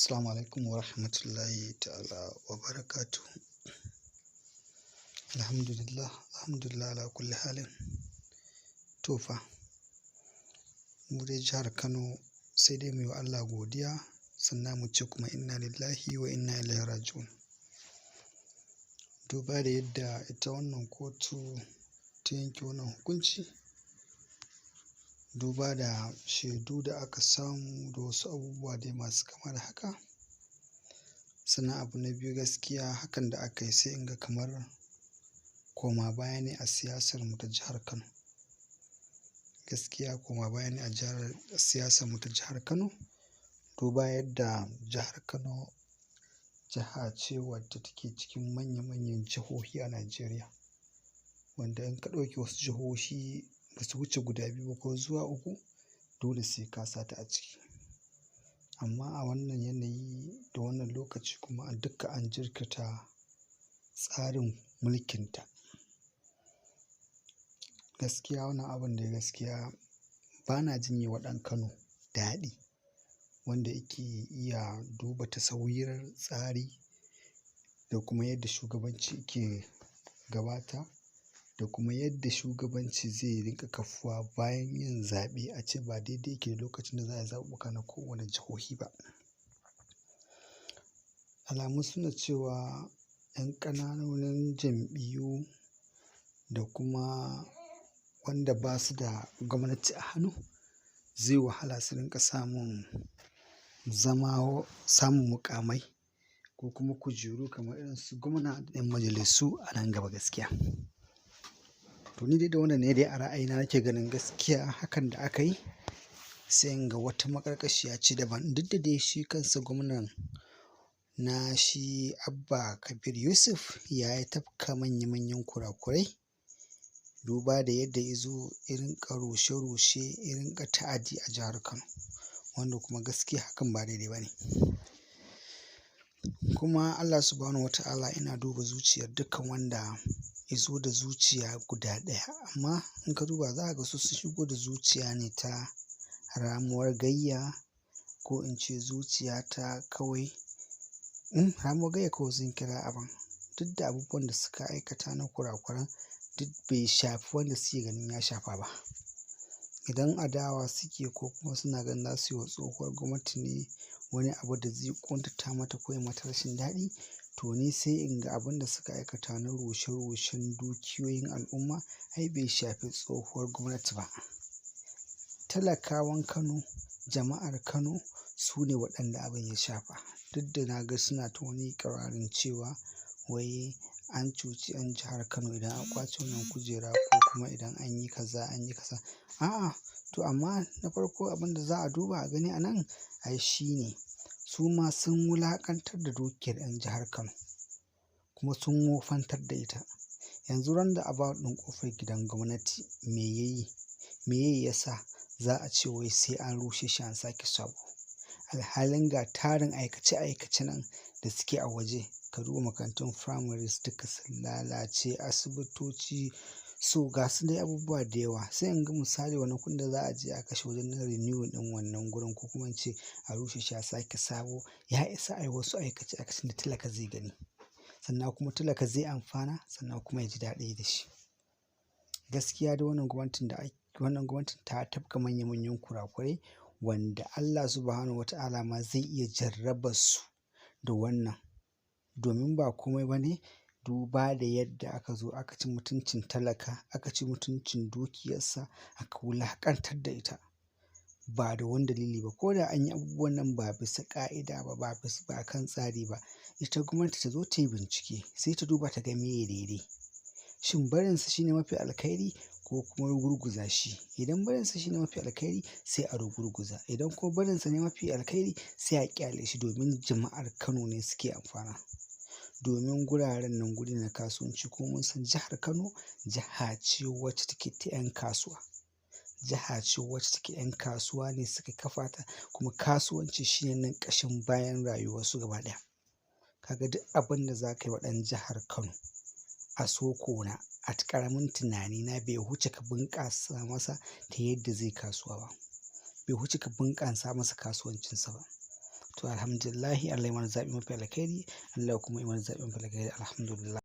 Assalamu alaikum wa rahmatullahi ta'ala wa barakatuhu. Alhamdulillah, alhamdulillah ala kulli halin. To fa, mu dai jihar Kano sai dai mu yi wa Allah godiya sannan mu ce kuma inna lillahi wa inna ilaihi raji'un. Duba da yadda ita wannan kotu ta yanke wannan hukunci, duba da shaidu da aka samu da wasu abubuwa dai masu kama da haka. Sannan abu na biyu, gaskiya hakan da aka yi sai in ga kamar koma baya ne a siyasar mu ta jihar Kano. Gaskiya koma baya ne a jihar siyasar mu ta jihar Kano. Duba yadda jihar Kano jiha ce wadda take cikin manya manyan jihohi a Najeriya. Wanda in ka ɗauki wasu jihohi ba su wuce guda biyu ba ko zuwa uku, dole sai ka sa ta a ciki. Amma a wannan yanayi da wannan lokaci kuma a duka an jirkita tsarin mulkinta. Gaskiya wannan abun dai gaskiya bana jin yi wa ɗan Kano daɗi wanda yake iya duba tasawirar tsari da kuma yadda shugabanci ke gabata da kuma yadda shugabanci zai rinƙa kafuwa bayan yin zaɓe, ace ba daidai yake da lokacin da za a yi zaɓuɓɓuka na kowane jihohi ba. Alamu suna cewa 'yan ƙananan jam'iyyu da kuma wanda ba su da gwamnati a hannu zai wahala su rinƙa samun zama samun muƙamai ko kuma kujeru kamar irin su gwamna da 'yan majalisu a nan gaba gaskiya. To ni dai da wannan ne dai a ra'ayina nake ganin gaskiya hakan da aka yi sai in ga wata maƙarƙashiya ce daban. Duk da dai shi kansa gwamnan na shi Abba Kabir Yusuf ya yi tafka manya manyan kurakurai, duba da yadda ya zo ya rinƙa rushe rushe, ya rinƙa ta'adi a jihar Kano, wanda kuma gaskiya hakan ba daidai ba ne. Kuma Allah Subhanahu wa ta'ala yana duba zuciyar dukkan wanda ya zo da zuciya guda ɗaya. Amma in ka duba za ka ga su sun shigo da zuciya ne ta ramuwar gayya, ko in ce zuciya ta kawai, ramuwar gayya kawai zan kira abun. Duk da abubuwan da suka aikata na kurakuran duk bai shafi wanda suke ganin ya shafa ba. Idan adawa suke ko kuma suna ganin za su yi wa tsohuwar gwamnati ne wani abu da zai ƙuntata mata ko ya mata rashin daɗi, to ni sai in ga abun da suka aikata na rushe rushen dukiyoyin al'umma ai bai shafi tsohuwar gwamnati ba. Talakawan Kano, jama'ar Kano su ne waɗanda abin ya shafa. Duk da na ga suna ta wani iƙirarin cewa wai an cuci 'yan jihar Kano idan an ƙwace wannan kujera ko kuma idan an yi kaza an yi kaza. A'a, to amma na farko abin da za a duba a gani a nan ai shi ne su ma sun wulaƙantar da dukiyar 'yan jihar Kano kuma sun wofantar da ita. Yanzu roundabout ɗin ƙofar gidan gwamnati me yayi? Me ya sa za a ce wai sai an rushe shi an sake sabo? Alhalin ga tarin aikace aikace nan da suke a waje. Ka duba makarantun firamare duka sun lalace, asibitoci so ga su dai abubuwa da yawa. Sai in ga misali wannan kuɗin da za a je a kashe wajen renewing ɗin wannan gurin ko kuma in ce a rushe shi a sake sabo ya isa a yi wasu aikace aikacen da talaka zai gani. Sannan kuma talaka zai amfana sannan kuma ya ji daɗi da shi. Gaskiya dai wannan gwamnatin da ake, wannan gwamnatin ta tafka manya manyan kurakurai wanda Allah Subhanahu wa ta'ala ma zai iya jarrabar su da wannan. Domin ba komai ba ne, duba da yadda aka zo aka ci mutuncin talaka, aka ci mutuncin dukiyarsa, aka wulaƙantar da ita ba da wani dalili ba. Ko da an yi abubuwan nan ba bisa ƙa'ida ba, ba bisa ba kan tsari ba, ita gwamnati ta zo ta yi bincike sai ta duba ta ga meye daidai. Shin barinsa shine mafi alkhairi ko kuma rugurguza shi? Idan barinsa shine mafi alkhairi sai a rugurguza. Idan kuma barinsa ne mafi alkhairi sai a ƙyale shi domin jama'ar Kano ne suke amfana. Domin guraren nan guri ne na kasuwanci, kuma mun san jihar Kano jiha ce wacce take ta 'yan kasuwa. Jiha ce wacce take 'yan kasuwa ne suka kafa ta, kuma kasuwanci shine nan ƙashin bayan rayuwarsu gaba ɗaya. Kaga duk abin da za ka yi wa ɗan jihar Kano a soko na a ƙaramin tunani na bai wuce ka bunƙasa masa ta yadda zai kasuwa ba. Bai wuce ka bunƙasa masa kasuwancinsa ba. To, alhamdulillahi, Allah ya mana zaɓi mafi alkhairi, Allah kuma ya mana zaɓi mafi alkhairi, alhamdulillah.